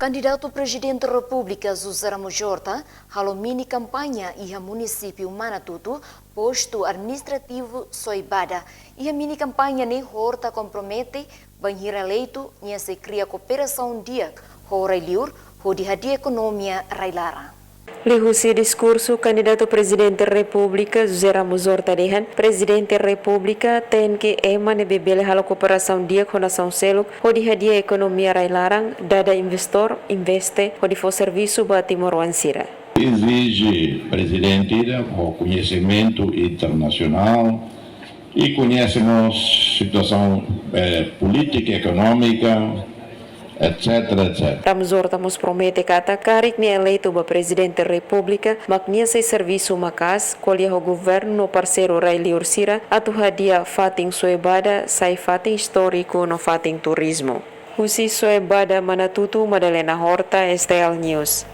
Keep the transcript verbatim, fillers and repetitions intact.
Kandidatu Prezidente Repúblika José Ramos Horta halo mini kampaña iha munisípiu Manatuto, postu administrativu Soibada. Iha mini kampaña ne'e Horta kompromete bainhira eleitu nia sei kria kooperasaun di'ak ho rai-liur hodi hadi'a ekonomia rai-laran. Liuhusi diskursu, kandidatu Prezidente Repúblika José Ramos Horta dehan, Prezidente Repúblika tenke ema ne'ebé bele halo kooperasaun di'ak ho nasaun seluk hodi hadi'a ekonomia rai-laran, dada investór investe hodi fó servisu ba timoroan sira. Ezije prezidente ida ho koñesimentu internasionál i koñese mós situasaun, eh, polítika, ekonómika, et cetera, et cetera. Ramos Horta mós promete katak karik nia eleitu ba Prezidente Repúblika, mak nia sei servisu maka'as, ko'alia ho governu no parseiru rai-liur sira atu hadi'a fatin Soibada sai fatin istóriku no fatin turizmu. Husi Soibada, Manatuto, Madalena Horta, S T L News.